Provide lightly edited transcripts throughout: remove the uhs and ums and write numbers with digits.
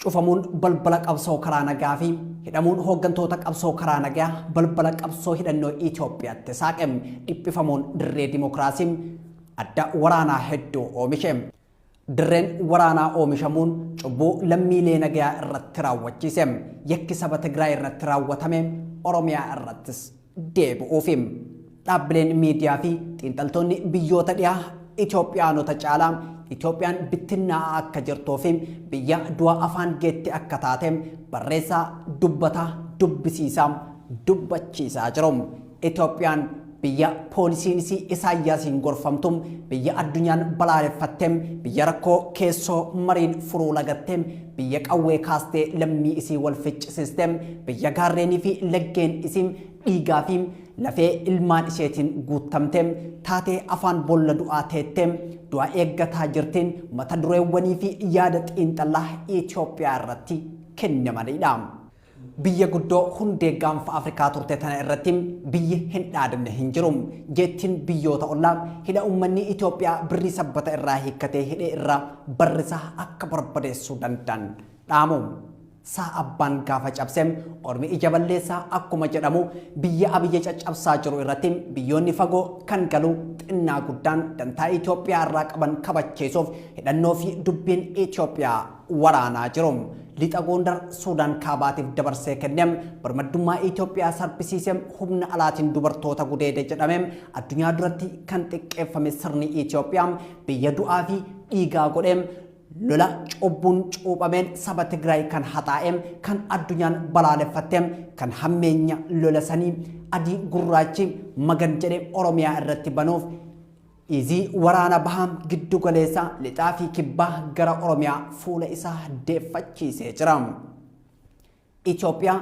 Cufamuun balbala qabsoo karaa nagaa fi hidhamuun hooggantoota qabsoo karaa nagaa balbala qabsoo hidhannoo Itoophiyaatti saaqe. Dhiphifamuun dirree dimokiraasii adda waraanaa hedduu oomishe. Dirreen waraanaa oomishamuun cubbuu lammiilee nagayaa irratti raawwachiise. Yakki saba Tigraay irratti raawwatame Oromiyaa irrattis deebi'uufi. Dhaabbileen miidiyaa fi xiinxaltoonni biyyoota dhiyaa Itoophiyaanota caalaa Itoophiyaan bittinnaa'aa akka jirtuu fi biyya du'a afaan geette akka taate barreessaa, dubbataa, dubbisiisaa, dubbachiisaa jiru. Itoophiyaan biyya poolisiin isii Isaayyaasiin gorfamtu, biyya addunyaan balaaleffatte, biyya rakkoo keessoo mariin furuu lagatte, biyya qawwee kaastee lammii isii wal ficcisiiste, biyya gaarreenii fi laggeen isii dhiigaa fi lafee ilmaan isheetiin guuttamte, taatee afaan boolla du'aa teette, du'a eeggataa jirtiin mata dureewwanii fi yaada xiinxallaa Itoophiyaa irratti kennamanidha. Biyya guddoo hundee gaanfa Afrikaa turte tana irratti biyyi hin dhaadamne hin jiru. Jeettiin biyyoota ollaa hidha uummanni Itoophiyaa birrii sabbata irraa hiikkatee hidhe irraa barrisaa akka barbadeessuu danda'an dhaamu. Saa abbaan gaafa cabse ormi ija balleessaa akkuma jedhamu biyya Abiyyi caccabsaa jiru irratti biyyoonni fagoo kan galu xinnaa guddaan dantaa Itoophiyaa irraa qaban kabachiisuuf hidhannoo fi dubbiin Itoophiyaa waraanaa jiru. Lixa Gondar Suudaan Kaabaatiif dabarsee kenne, birmaddummaa Itoophiyaa sarbisiise, humna alaatiin dubartoota gudeede jedhame addunyaa duratti kan xiqqeeffame sirni Itoophiyaa biyya du'aa fi dhiigaa godhe, lola cubbuun cuuphameen saba Tigraay kan haxaa'e, kan addunyaan balaaleffatte, kan hammeenya lola sanii adii gurraachi magan jedhe Oromiyaa irratti banuuf Izii waraana baha, giddu galeessa, lixaa fi kibbaa gara Oromiyaa fuula isaa deeffachiisee jira. Itoophiyaa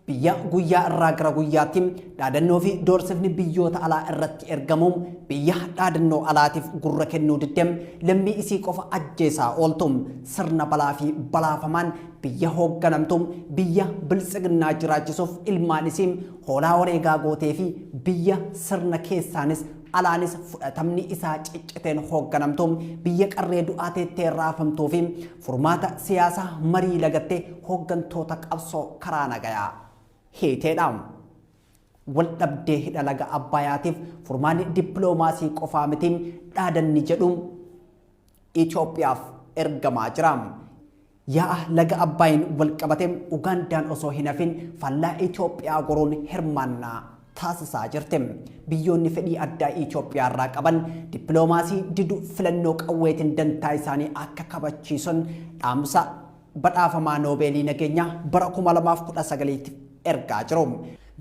biyya guyyaa irraa gara guyyaatti dhaadannoo fi doorsifni biyyoota alaa irratti ergamu, biyya dhaadannoo alaatiif gurra kennuu didde, lammii isii qofa ajjeesaa ooltu, sirna balaa fi balaafamaan biyya hoogganamtu, biyya biltsiginnaa jiraachisuuf ilmaan isii hoolaa wareegaa gootee fi biyya sirna keessaanis alaanis fudhatamni isaa cicciteen hoogganamtu, biyya qarree du'aa teettee raafamtuu fi furmaata siyaasaa marii lagattee hooggantoota qabsoo karaa nagayaa hiiteedha. Wal dhabdee hidha laga Abbaayaatiif furmaanni dippiloomaasii qofaa miti dhaadanni jedhu Itoophiyaaf ergamaa jira. Yaa'a laga Abbaayiin walqabate Ugaandaan osoo hin hafin faallaa Itoophiyaa goruun hirmaannaa taasisaa jirti. Biyyoonni fedhii addaa Itoophiyaa irraa qaban dippiloomaasii didu filannoo qawweetiin dantaa isaanii akka kabachiisun dhaamsa badhaafamaa Noobeelii nageenyaa bara 2019tti ergaa jiru.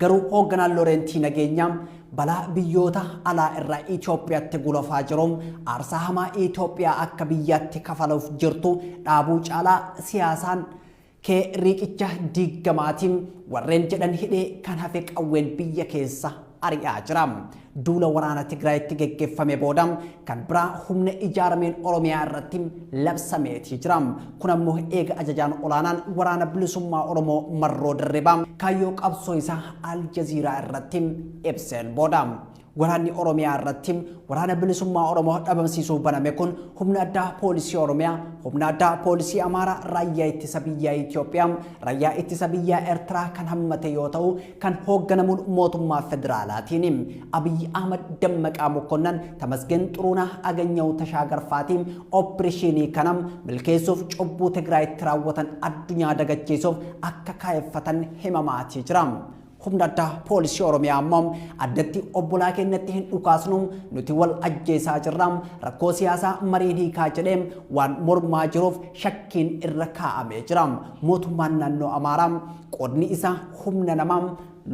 Garuu hoogganaan Loorentii nageenyaa balaa biyyoota alaa irraa Itoophiyaatti gulufaa jiru, aarsaa hamaa Itoophiyaa akka biyyaatti kafaluuf jirtu dhaabuu caalaa siyaasaan kee riiqicha diiggamaatiin warreen jedhan hidhee kan hafe qawween biyya keessa ari'aa jira. Duula waraana Tigraayitti geggeeffame booda kan biraa humna ijaarameen Oromiyaa irratti labsameetii jira. Kun ammoo eega ajajaan olaanaan waraana bilisummaa Oromoo Marroo Dirribaa kaayyoo qabsoo isaa Al Jazeera irratti ibseen booda. Waraanni Oromiyaa irratti waraana bilisummaa Oromoo dhabamsiisuuf baname kun humna addaa poolisii Oromiyaa, humna addaa poolisii Amaaraa, raayyaa ittisa biyyaa Itoophiyaa, raayyaa ittisa biyyaa Eertiraa kan hammate yoo ta'u kan hoogganamuun mootummaa federaalaatiini. Abiyyi Ahmad, Dammaqaa Mokonnan, Tamasgeen Xuruunah, Aganyawu Tashaagarfaatiin opereshinii kana milkeessuuf cubbuu Tigraayitti raawwatan addunyaa dagachiisuuf akka kaayeffatan himamaatii jira. Humna addaa poolisii Oromiyaa ammoo addatti obbolaa keenyatti hin dhukaasnu, nuti wal ajjeesaa jirra, rakkoo siyaasaa mariin hiikaa jedhee waan mormaa jiruuf shakkiin irra kaa'amee jira. Mootummaan naannoo Amaaraa qoodni isaa humna namaa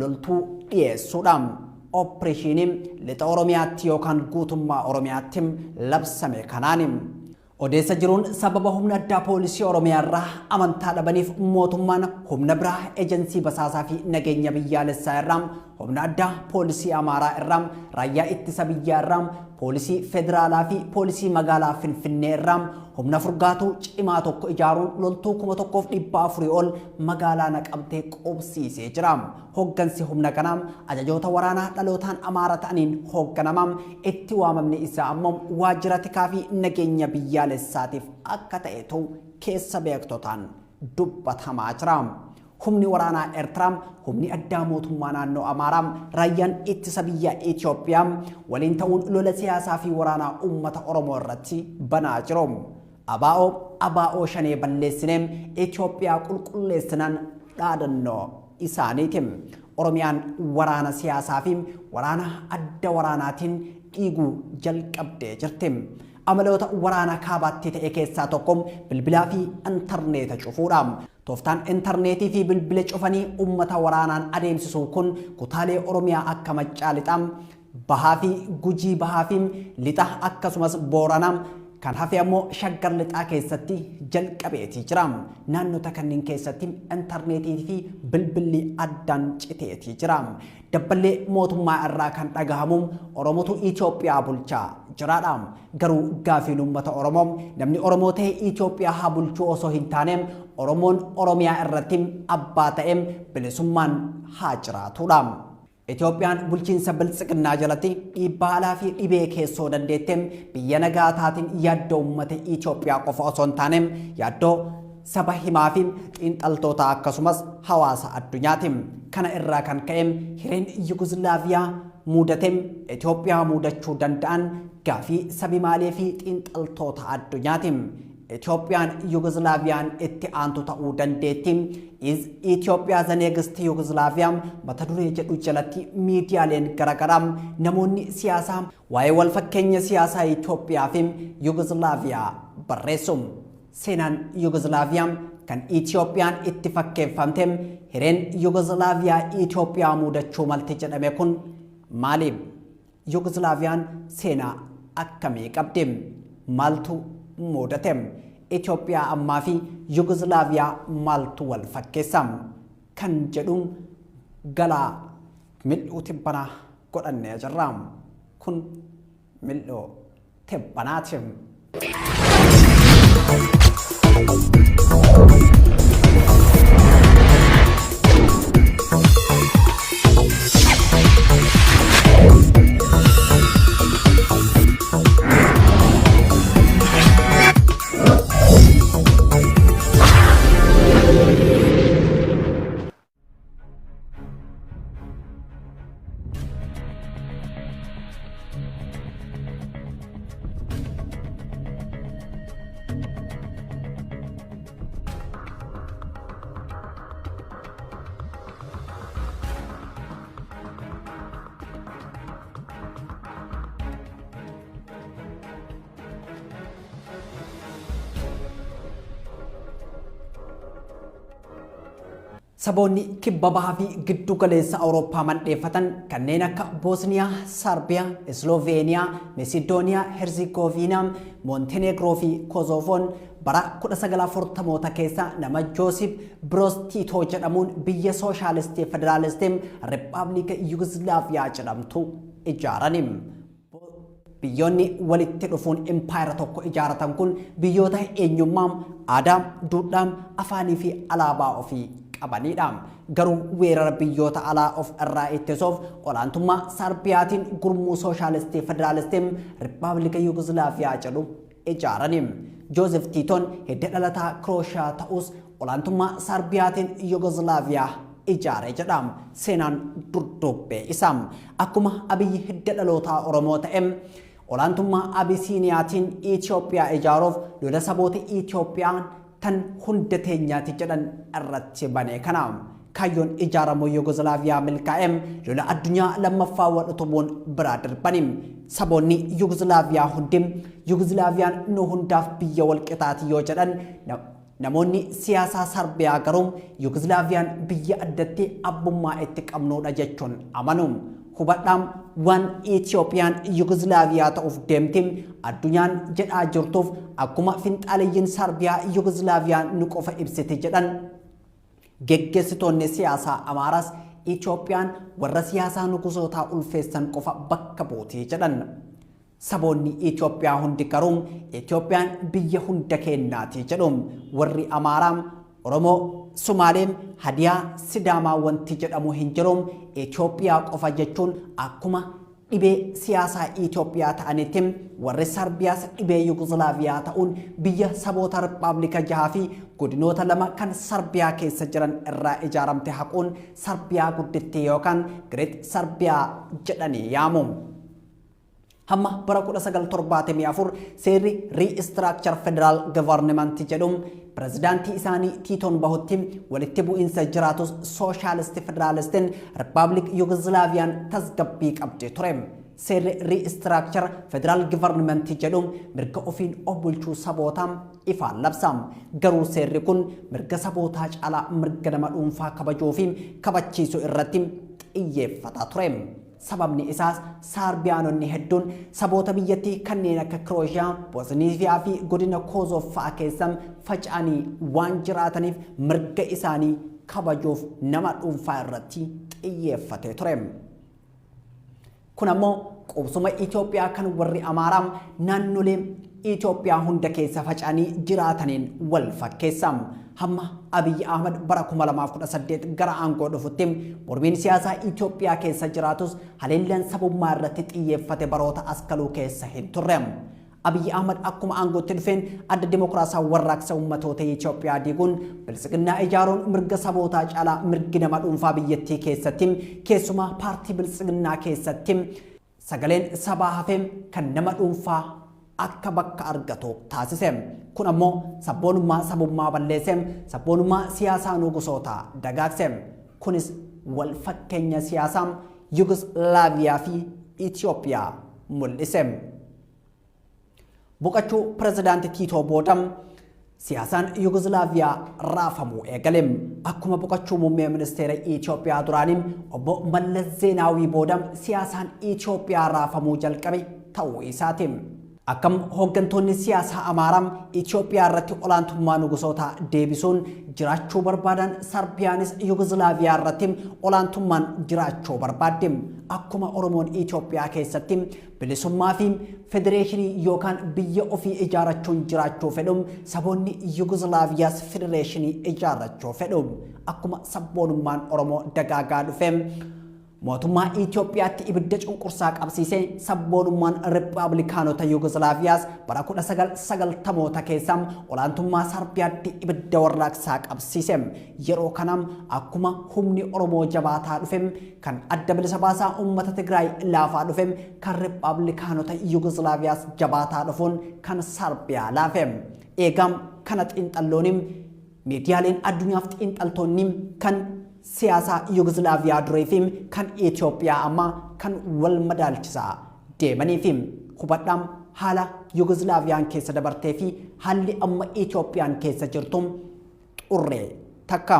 loltuu dhiyeessuudha. Opereshinii lixa Oromiyaatti yookaan guutummaa Oromiyaatti labsame kanaani. Odeessa jiruun sababa humna addaa poolisii Oromiyaa irraa amantaa dhabaniif mootummaan humna biraa ejensii basaasaa fi nageenya biyyaalessaa irraa, humna addaa poolisii Amaaraa irraa, raayyaa ittisa biyyaa irraa, poolisii federaalaa fi poolisii magaalaa Finfinnee irraa humna furgaatuu cimaa tokko ijaaruun loltuu 1400 ol magaalaa Naqamtee qubsiisee jira. Hoggansi humna kanaa ajajoota waraanaa dhalootaan Amaara ta'aniin hoogganama. Itti waamamni isaa ammoo waajjira tikaa fi nageenya biyyaalessaatiif akka ta'etu keessa beektotaan dubbatamaa jira. Humni waraanaa Eertiraa, humni addaa mootummaa naannoo Amaaraa, raayyaan ittisa biyya Itoophiyaa waliin ta'uun lola siyaasaa fi waraanaa uummata Oromoo irratti banaa jiru. ABO shanee balleessinee Itoophiyaa qulqulleessinaan dhaadannoo isaaniiti. Oromiyaan waraana siyaasaa fi waraana adda waraanaatiin dhiiguu jalqabdee jirti. Amaloota waraana kaabaatti ta'e keessaa tokko bilbilaa fi intarneeta cufuudha. Tooftaan intarneetii fi bilbila cufanii uummata waraanaan adeemsisuu kun kutaalee Oromiyaa akka Maccaa Lixaa, Bahaa fi Gujii Bahaa fi Lixa akkasumas Booranaa kan hafe ammoo Shaggar Lixaa keessatti jalqabeetii jira. Naannota kanneen keessatti intarneetii fi bilbilli addaan citeetii jira. Dabballee mootummaa irraa kan dhagahamu Oromotu Itoophiyaa bulchaa jiraadha. Garuu gaafiin uummata Oromoo namni Oromoo ta'e Itoophiyaa haa bulchuu osoo hin taane Oromoon Oromiyaa irratti abbaa ta'e bilisummaan haa jiraatudha. Itoophiyaan bulchiinsa biltsiginnaa jalatti dhiibbaa alaa fi dhibee keessoo dandeette biyya nagaa taatiin yaaddoo uummata Itoophiyaa qofa osoo hin taane yaaddoo saba himaa fi xiinxaltoota akkasumas hawaasa addunyaati. Kana irraa kan ka'e hireen Yugoslaaviyaa mudate Itoophiyaa mudachuu danda'an gaafii sabimaalee fi xiinxaltoota addunyaati. Itoophiyaan Yugoslaaviyaan itti aantu ta'uu dandeetti. Is Ethiopia the next Yugoslavia mata duree jedhu jalatti miidiyaaleen garaagaraa namoonni siyaasaa waa'ee wal fakkeenya siyaasaa Itoophiyaa fi Yugoslaaviyaa barreessu. Seenaan Yugoslaaviyaa kan Itoophiyaan itti fakkeeffamte hireen Yugoslaaviyaa Itoophiyaa mudachuu malti jedhame kun maali? Yugoslaaviyaan seenaa akkamii qabdi? Maaltu mudate? Itoophiyaa ammaa fi Yugoslaaviyaa maaltu wal fakkeessa? Kan jedhuun galaa mil'uu tibbanaa godhannee jirra. Kun mil'uu tibbanaati. Saboonni kibba bahaa fi giddu galeessa Awurooppaa mandheeffatan kanneen akka Boosniyaa, Sarbiyaa, Isloveeniyaa, Meesidooniyaa, Herzigoviinaa, Moonteneegroo fi Kozovoon bara 1940moota keessa nama Joosip Broz Tiitoo jedhamuun biyya Sooshaalistii Federaalistii Rippaabilika Yugoslaaviyaa jedhamtu ijaarani. Biyyoonni walitti dhufuun impaayera tokko ijaaratan kun biyyoota eenyummaa, aadaa, duudhaa, afaanii fi alaabaa ofii qabanidha. Garuu weerara biyyoota alaa of irraa ittisuuf olaantummaa Sarbiyaatiin gurmuu Sooshaalistii Federaalistii Rippaabilika Yugoslaaviyaa jedhu ijaarani. Joosef Tiitoon hidda dhalataa Kirooshiyaa ta'us olaantummaa Sarbiyaatiin Yugoslaaviyaa ijaare jedha. Seenaan durduubbee isaa. Akkuma Abiyyi hidda dhalootaa Oromoo ta'e olaantummaa Abisiiniyaatiin Itoophiyaa ijaaruuf lola saboota Itoophiyaa tan hunda teenyaati jedhan irratti bane kana. Kaayyoon ijaaramuu Yugoslaaviyaa milkaa'e lola addunyaa lammaffaa wal utubuun biraa darbani. Saboonni Yugoslaaviyaa hundi Yugoslaaviyaan nu hundaaf biyya wal qixaati yoo jedhan namoonni siyaasaa Sarbiyaa garuu Yugoslaaviyaan biyya addatti abbummaa itti qabnudha jechuun amanu. Hubadhaa waan Itoophiyaan Yugoslaaviyaa ta'uuf deemti addunyaan jedhaa jirtuuf akkuma finxaaleyyiin Sarbiyaa Yugoslaaviyaan nu qofa ibsite jedhan geggeessitoonni siyaasaa Amaaraas Itoophiyaan warra siyaasaa nugusootaa ulfeessan qofa bakka buutii jedhan. Saboonni Itoophiyaa hundi garuu Itoophiyaan biyya hunda keennaati jedhu. Warri Amaaraa, Oromoo, Sumaalee, Hadiyaa, Sidaamaa wanti jedhamu hin jiru. Itoophiyaa qofa jechuun akkuma dhibee siyaasaa Itoophiyaa ta'anitti warri Sarbiyaas dhibee Yugozilaaviyaa ta'uun biyya saboota Rippaabilika 6 fi godinoota 2 kan Sarbiyaa keessa jiran irraa ijaaramte haquun Sarbiyaa guddittii yookaan Great Sarbiyaa jedhanii yaamu. Hamma bara 1974 seerri Restructure Federal Government jedhu pirezidaantii isaanii Tiitoon bahutti walitti bu'iinsa jiraatus Sooshaalisti Federaalistiin Rippaabilik Yugozilaaviyaan tasgabbii qabdi ture. Seerri Restructure Federal Government jedhu mirga ofiin of bulchuu sabootaa ifaan labsa. Garuu seerri kun mirga sabootaa caalaa mirga nama dhuunfaa kabajuu fi kabachiisuu irratti xiyyeeffata ture. Sababni isaas Saarbiyaanonni hedduun saboota biyyattii kanneen akka Kirooshiyaa, Bosniifiyaa fi godina Koozoof fa'a keessa faca'anii waan jiraataniif mirga isaanii kabajuuf nama dhuunfaa irratti xiyyeeffatee ture. Kun ammoo qubsuma Itoophiyaa kan warri Amaaraa naannolee Itoophiyaa hunda keessa faca'anii jiraataniin wal fakkeessa. Hamma Abiy Ahmad bara 2018 gara aangoo dhufutti mormiin siyaasaa Itoophiyaa keessa jiraatus haleellaan sabummaa irratti xiyyeeffate baroota askaluu keessa hin turre. Abiy Ahmad akkuma aangootti dhufeen adda dimokiraasaa warraaqsa uummatoota Itoophiyaa diiguun biltsiginnaa ijaaruun mirga sabootaa caalaa mirgi nama dhuunfaa biyyattii keessatti keessumaa paartii biltsiginnaa keessatti sagaleen sabaa hafee kan nama dhuunfaa akka bakka argatu taasise. Kun ammoo sabboonummaa sabummaa balleesse, sabboonummaa siyaasaa nugusootaa dagaagse. Kunis wal fakkeenya siyaasaa Yugoslaaviyaa fi Itoophiyaa mul'ise. Boqachuu pirezidaanti Tiitoo booda siyaasaan Yugoslaaviyaa raafamuu eegale. Akkuma boqachuu muummee ministeera Itoophiyaa duraanii obbo Mallas Zeenaawii booda siyaasaan Itoophiyaa raafamuu jalqabe ta'uu isaati. Akkam hooggantoonni siyaasaa Amaaraa Itoophiyaa irratti olaantummaa nugusootaa deebisuun jiraachuu barbaadan Sarbiyaanis Yugoslaaviyaa irratti olaantummaan jiraachuu barbaadde. Akkuma Oromoon Itoophiyaa keessatti bilisummaa fi federeeshinii yookaan biyya ofii ijaarrachuun jiraachuu fedhu saboonni Yugoslaaviyaas federeeshinii ijaarrachuu fedhu. Akkuma sabboonummaan Oromoo dagaagaa dhufe mootummaa Itoophiyaatti ibidda cunqursaa qabsiisee sabboonummaan Rippaabilikaanota Yugoslaaviyaas bara 1990moota keessa olaantummaa Sarbiyaatti ibidda warraaqsaa qabsiise. Yeroo kana akkuma humni Oromoo jabaataa dhufe kan adda bilisa baasaa uummata Tigraay laafaa dhufe kan Rippaabilikaanota Yugoslaaviyaas jabaataa dhufuun kan Sarbiyaa laafe. Eegaa kana xiinxallooni miidiyaaleen addunyaaf xiinxaltoonni kan siyaasaa Yugoslaaviyaa durii fi kan Itoophiyaa ammaa kan wal madaalchisaa deemanii fi hubadhaa haala Yugoslaaviyaan keessa dabartee fi haalli amma Itoophiyaan keessa jirtu xurree takka.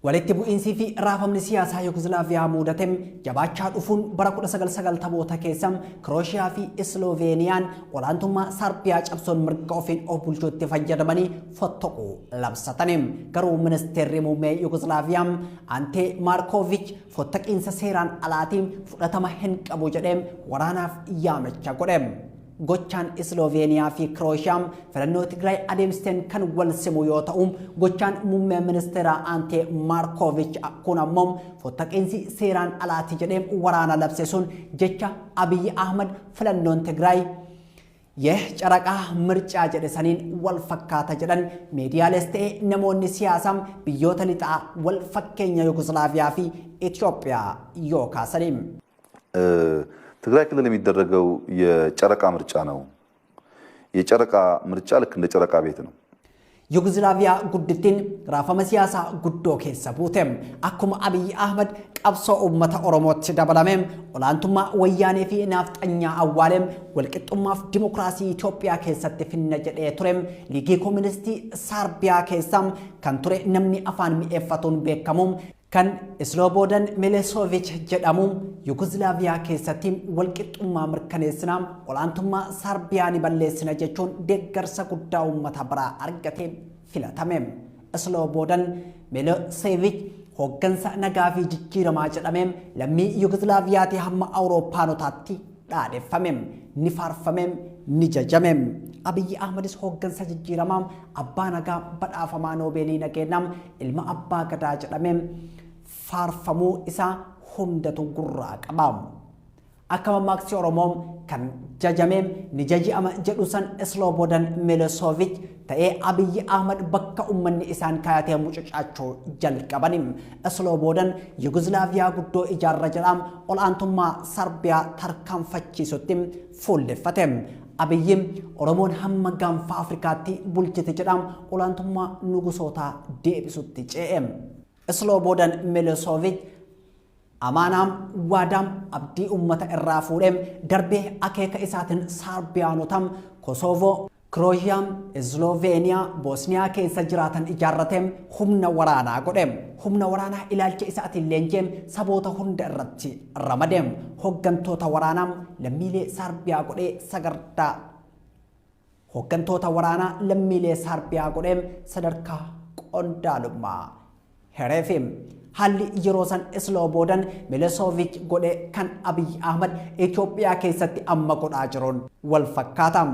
Walitti bu'iinsii fi raafamni siyaasaa Yugoslaaviyaa mudate jabaachaa dhufuun bara 1990moota keessa Kirooshiyaa fi Islooveeniyaan olaantummaa Sarbiyaa cabsuun mirga ofiin of bulchuutti fayyadamanii fottoquu labsatani. Garuu ministeerri muummee Yugoslaaviyaa Ante Maarkoovich fottaqiinsa seeraan alaatiin fudhatama hin qabu jedhee waraanaaf yaamicha godhe. Gochaan Isloveeniyaa fi Kirooshiyaa filannoo Tigraay adeemsisteen kan wal simu yoo ta'u, gochaan muummee ministeeraa Ante Maarkoovich kun ammoo fottaqiinsi seeraan alaati jedhee waraana labse sun jecha Abiy Ahmad filannoon Tigraay yeh caraqaa mircaa jedhe saniin wal fakkaata jedhan miidiyaalees ta'e namoonni siyaasaa biyyoota lixaa wal fakkeenya Yugoslaaviyaa fi Itoophiyaa yoo kaasanii. ትግራይ ክልል የሚደረገው የጨረቃ ምርጫ ነው። የጨረቃ ምርጫ ልክ እንደ ጨረቃ ቤት ነው። Yugoslaaviyaa guddittiin raafama siyaasaa guddoo keessa buute. Akkuma Abiy Ahmad qabsoo uummata Oromootti dabalame olaantummaa wayyaanee fi naafxanyaa awwaalee walqixxummaaf dimokiraasii Itoophiyaa keessatti finna jedhee ture. Liigii Kooministii Saarbiyaa keessa kan ture namni afaan mi'eeffatuun beekamu kan Slobodan Milosevic jedhamu Yugoslaaviyaa keessatti walqixxummaa mirkaneessina olaantummaa Sarbiyaa ni balleessina jechuun deeggarsa guddaa uummata biraa argate filatame. Slobodan Milosevic hooggansa nagaa fi jijjiiramaa jedhame lammii Yugoslaaviyaatii hamma Awurooppaanotaatti dhaadheffame, ni faarfame, ni jajame. Abiyyi Ahmadis hooggansa jijjiiramaa, abbaa nagaa, badhaafamaa Noobeelii nageenyaa, ilma abbaa gadaa jedhame faarfamuu isaa hundatu gurraa qaba. Akka mammaaksi Oromoo kan jajame ni jaji'ama jedhu san Slobodan Milosevic ta'ee Abiyyi Ahmad bakka ummanni isaan kaayatee mucucaachuu jalqabani. Slobodan Yugozilaaviyaa guddoo ijaarra jedhaa ol'aantummaa Sarbiyaa tarkaanfachiisutti fuulleffate. Abiyyi Oromoon hamma gaanfa Afrikaatti bulchite jedhaa ol'aantummaa nugusootaa deebisutti ce'e. Slobodan Milosevic amaanaam waadaam abdii ummata irraa fuudhee darbee akeeka isaatiin Saarbiyaanota Kosoovoo, Kirooshiyaa, Isloveeniyaa, Boosniyaa keessa jiraatan ijaarratee humna waraanaa godhe. Humna waraanaa ilaalcha isaatiin leenjee saboota hunda irratti ramade. Hooggantoota waraanaa lammiilee Saarbiyaa godhee sagardaa Hooggantoota waraanaa lammiilee Saarbiyaa godhee sadarkaa qondaalummaa hereefi. Haalli yeroo san Slobodan Milosevic godhe kan Abiyyi Ahmad Itoophiyaa keessatti amma godhaa jiruun wal fakkaata.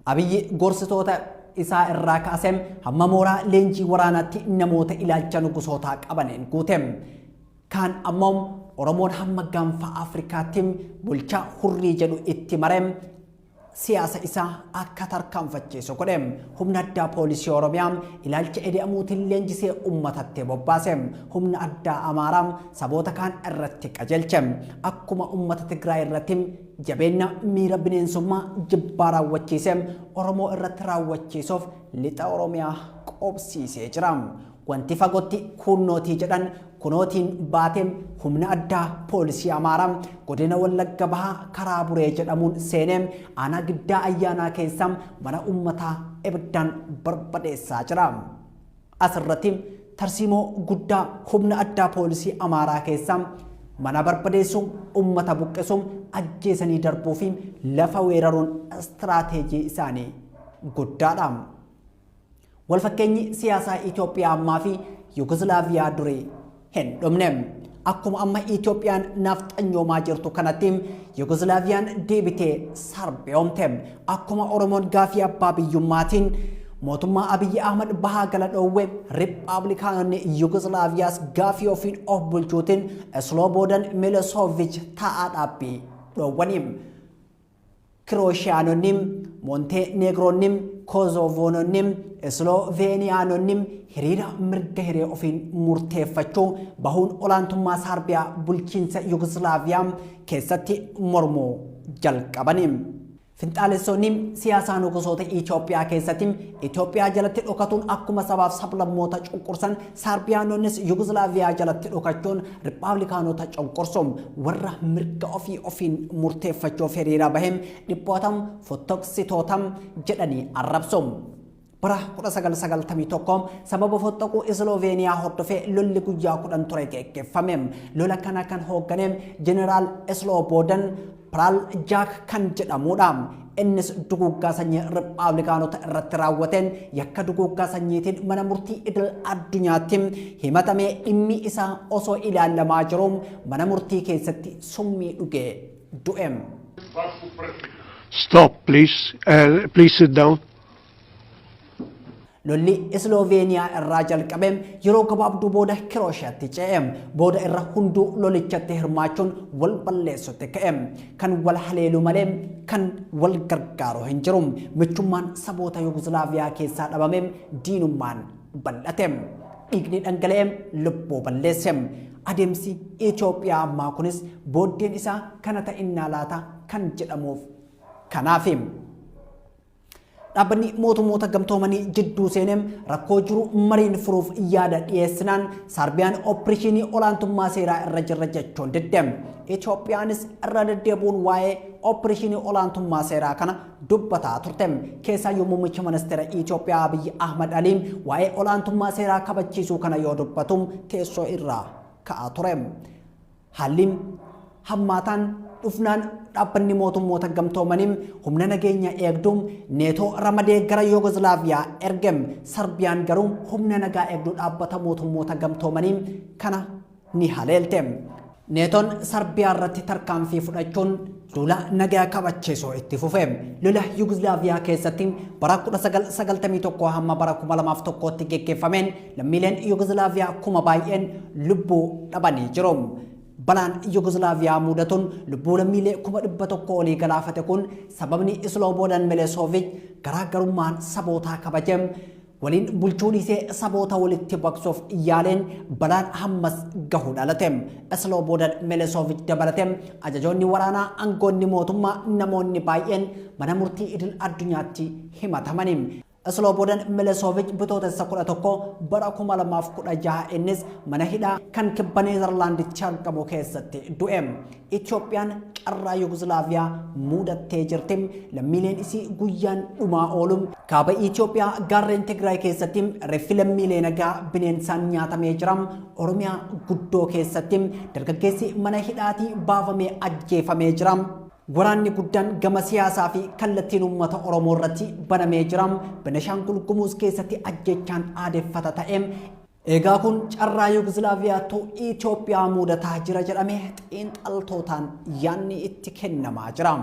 Abiyyi gorsitoota isaa irraa kaasee hamma mooraa leenjii waraanaatti namoota ilaalcha nugusootaa qabaniin guute. Kaan ammoo Oromoon hamma gaanfa Afrikaatti bulchaa hurrii jedhu itti maree siyaasa isaa akka tarkaanfachiisu godhe. Humna addaa poolisii Oromiyaa ilaalcha eda'amuutiin leenjisee uummatatti bobbaase. Humna addaa Amaaraa saboota kaan irratti qajeelche. Akkuma uummata Tigraay irratti jabeenya miira bineensummaa jibbaa raawwachiise Oromoo irratti raawwachiisuuf lixa Oromiyaa qobsiisee jira. Wanti fagootti kunnootii jedhan kunootiin baatee humna addaa poolisii Amaaraa godina Wallagga Bahaa karaa Buree jedhamuun seenee aanaa Giddaa Ayyaanaa keessa mana uummataa ibiddaan barbadeessaa jira. Asirratti tarsiimoo guddaa humna addaa poolisii Amaaraa keessa mana barbadeessuu, uummata buqqisuu, ajjeesanii darbuu fi lafa weeraruun istiraateejii isaanii guddaadha. Walfakkeenyi siyaasaa Itoophiyaa ammaa fi Yugozilaaviyaa durii hin dhumne. Akkuma amma Itoophiyaan nafxanyoomaa jirtu kanatti Yugozilaaviyaan deebitee sarbiyoomte. Akkuma Oromoon gaafii abbaa biyyummaatiin mootummaa Abiyyi Ahmad bahaa gala dhoowwe, Riippaabilikaanonni Yugozilaaviyaas gaafii ofiin of bulchuutiin Slobodan Milosevic taa'aa dhaabbii dhoowwani. Kirooshiyaanonni, Moonteneegroonni, Kozovoononni, Isloveeniyaanonni hiriira mirga hiree ofiin murteeffachuu bahuun olaantummaa Saarbiyaa bulchiinsa Yugozilaaviyaa keessatti mormuu jalqabani. Finxaalessonni siyaasaa nugusoota Itoophiyaa keessatti Itoophiyaa jalatti dhokatuun akkuma sabaaf sablammoota cunqursan, Saarbiyaanonnis Yugozilaaviyaa jalatti dhokachuun Riippaabilikaanota cunqursu. Warra mirga ofii ofiin murteeffachuuf hiriira bahe dhiphootam, fottoqsitootam jedhanii arrabsu. Bara 1991 sababa fottoquu Isloveeniyaa hordofee lolli guyyaa 10 ture geggeeffame. Lola kana kan hooggane Jeneraal Slobodan Praljak kan jedhamudha. Innis duguuggaa sanyii Riippaabilikaanota irratti raawwateen yakka duguuggaa sanyiitiin mana murtii idil addunyaatti himatamee dhimmi isaa osoo ilaalamaa jiru mana murtii keessatti summii dhugee du'e. Stop, please. Please sit down. Lolli Isloveeniyaa irraa jalqabe yeroo gabaabduu booda Kirooshiyaatti ce'e. Booda irra hunduu lolichatti hirmaachuun wal balleessutti ka'e. Kan wal haleelu malee kan wal gargaaru hin jiru. Michummaan saboota Yugozilaaviyaa keessaa dhabame, diinummaan bal'ate. Dhiigni dhangala'e lubbuu balleesse. Adeemsi Itoophiyaa ammaa kunis booddeen isaa kana ta'innaa laata kan jedhamuuf kanaafi. Dhaabbanni mootummoota gamtoomanii jidduu seenee rakkoo jiru mariin furuuf yaada dhiyeessinaan Saarbiyaan opereeshinii olaantummaa seeraa irra jirra jechuun didde. Itoophiyaanis irra deddeebi'uun waa'ee opereeshinii olaantummaa seeraa kana dubbataa turte. Keessaayyuu muummichi ministeera Itoophiyaa Abiyyi Ahmad Alii waa'ee olaantummaa seeraa kabachiisuu kana yoo dubbatu teessoo irraa ka'aa ture. Haalli hammaataan dhufnaan dhaabbanni mootummoota gamtoomanii humna nageenya eegduu neetoo ramadee gara Yugozilaaviyaa erge. Sarbiyaan garuu humna nagaa eegduu dhaabbata mootummoota gamtoomanii kana ni haleelte. Neetoon Sarbiyaa irratti tarkaanfii fudhachuun Duula nagaa kabachiisuu itti fufe. Lola Yugoslaaviyaa keessatti bara 1991 hamma bara 2001tti geggeeffameen lammiileen Yugoslaaviyaa kuma baay'een lubbuu dhabanii jiru. Balaan Yugoslaaviyaa mudatuun lubbuu lammiilee 100,000 olii galaafate kun sababni Islooboodaan Milosevic garaagarummaan sabootaa kabajem waliin bulchuu dhiisee saboota walitti baqsuuf yaaleen balaan hammas gahu dhalate. Islooboodaan Milosevic dabalate ajajoonni waraanaa, aangoonni mootummaa, namoonni baay'een mana murtii idil addunyaatti himatamani. Islooboodaan Milosevic bitootessa 11 bara 2016 innis mana hidhaa kan kibba Neezerlaanditti argamu keessatti du'e. Itoophiyaan carraa Yugoslaaviyaa mudattee jirti. Lammiileen isii guyyaan dhumaa oolu. Kaaba Itoophiyaa gaarreen Tigraay keessatti reeffi lammiilee nagaa bineensaan nyaatamee jira. Oromiyaa guddoo keessatti dargaggeessi mana hidhaatii baafamee ajjeefamee jira. Waraanni guddaan gama siyaasaa fi kallattiin uummata Oromoo irratti banamee jira. Benishaangul Gumuz keessatti ajjechaan aadeffata ta'e. Egaa kun carraa Yugoslaaviyaatu Itoophiyaa mudataa jira jedhamee xiinxaltootaan yaadni itti kennamaa jira.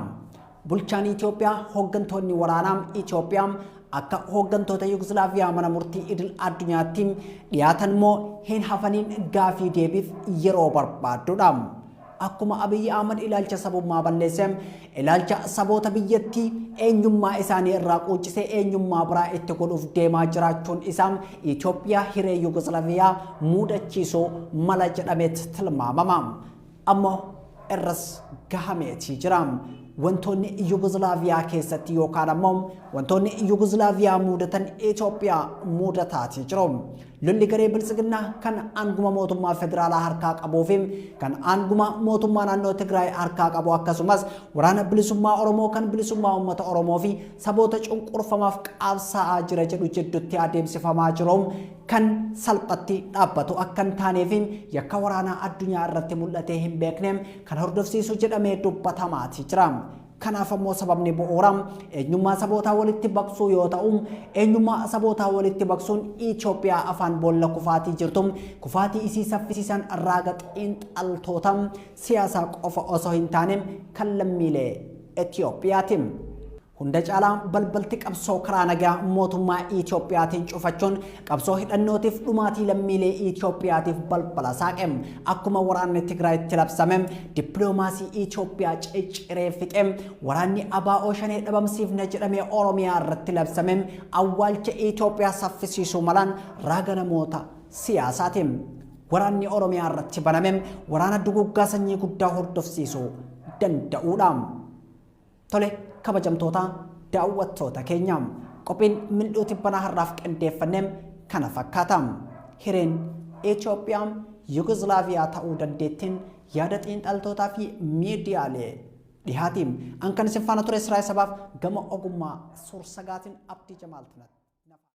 Bulchaan Itoophiyaa, hooggantoonni waraanaa Itoophiyaa akka hooggantoota Yugoslaaviyaa mana murtii idil addunyaatti dhiyaatan moo hin hafaniin gaafii deebiif yeroo barbaaddudha. Akkuma Abiyyi Ahmad ilaalcha sabummaa balleesse, ilaalcha saboota biyyattii eenyummaa isaanii irraa quuccisee eenyummaa biraa itti godhuuf deemaa jiraachuun isaa Itoophiyaa hiree Yugoslaaviyaa mudachiisuu mala jedhameet tilmaamama. Ammoo irras gahameetii jira. Wantoonni Yugoslaaviyaa keessatti yookaan ammoo wantoonni Yugoslaaviyaa mudatan Itoophiyaa mudataatii jiru. Lolli garee biltsiginnaa kan aanguma mootummaa federaalaa harkaa qabuu fi kan aanguma mootummaa naannoo Tigraay harkaa qabu akkasumas waraana bilisummaa Oromoo kan bilisummaa uummata Oromoo fi saboota cunqurfamaaf qabsaa'aa jira jedhu jidduutti adeemsifamaa jiru kan salphatti dhaabbatu akka hin taanee fi yakka waraanaa addunyaa irratti mul'atee hin beekne kan hordofsiisu jedhamee dubbatamaatii jira. Kanaaf ammoo sababni bu'uura eenyummaa sabootaa walitti baqsuu yoo ta'u, eenyummaa sabootaa walitti baqsuun Itoophiyaa afaan boolla kufaatii jirtu kufaatii isii saffisiisan raaga xiinxaltoota siyaasaa qofa osoo hin taane kan lammiilee Itoophiyaati. Hunda caalaa balbalti qabsoo karaa nagaa mootummaa Itoophiyaatiin cufachuun qabsoo hidhannootiif dhumaatii lammiilee Itoophiyaatiif balbala saaqe. Akkuma waraanni Tigraayitti labsame dippiloomaasii Itoophiyaa cicciree fixe, waraanni ABO shanee dhabamsiifna jedhamee Oromiyaa irratti labsame awwaalcha Itoophiyaa saffisiisuu malaan raaga namoota siyaasaati. Waraanni Oromiyaa irratti baname waraana duguggaa sanyii guddaa hordofsiisuu danda'uudha. Tole kabajamtoota daawwattoota keenya, qophiin mil'uu tibbanaa har'aaf qindeeffannee kana fakkaata. Hireen Itoophiyaa Yugoslaaviyaa ta'uu dandeettiin yaada xiinxaltootaa fi miidiyaalee dhihaati. An kan isin faana ture Israa'el sabaaf gama ogummaa suursagaatiin Abdii Jamaal tunatti.